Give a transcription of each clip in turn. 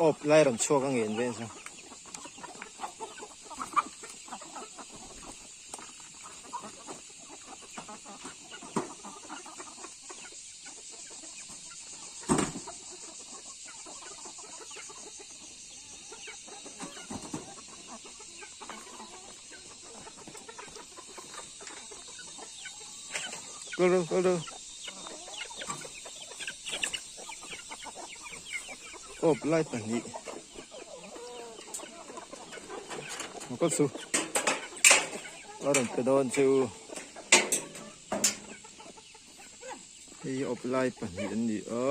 Awp lai rawn chhuak a ngen ve chu. Kal rawh kal rawh Awp lai pahnih Maw kal su A rawn pe dawn che u Hei hi awp lai pahnih an ni a.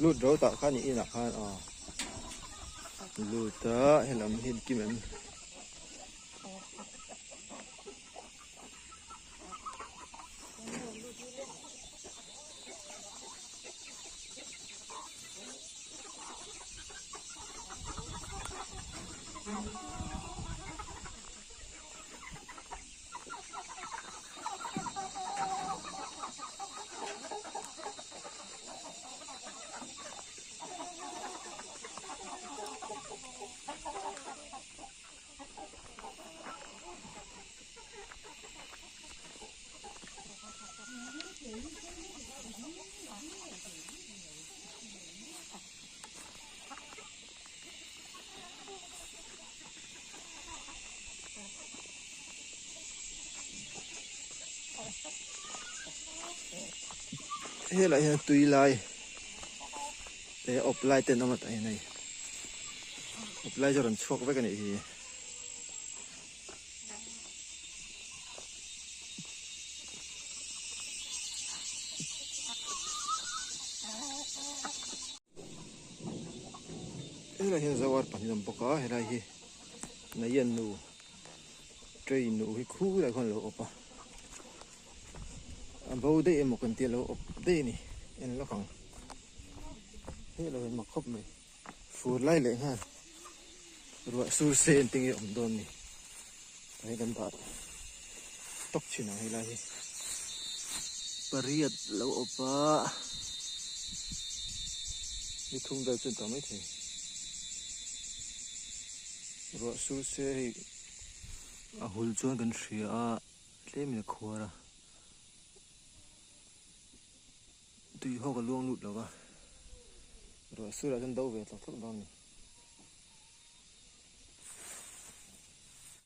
Lut ro tah khan i inah khan aw lut a helam hi kim em. Helai hian tui lai eh awp lai te an awm a tah hian hei awp lai chu a rawn chhuak vek a nih hi. Helai hian zawar pahnih a awm bawk a helai hi Nayan nu train nu hi khulai khuan a lo awp a a bo daih emaw kan tia a lo awp daih a ni en lawk ang hei lo hian mak khawp mai. Fur lai leh nghal ruah sur se engtin nge awm dawn ni tah hian kan dah tawk thin ang helai hi pariat lo awp a ni thum vel chu an tam maithei ruah sur se hei a hul chuan kan hria a tlem in a khuar a. Tui ho ka luang lut lo va, ruah surah chuan do ve tlawk tlawk dawn a ni.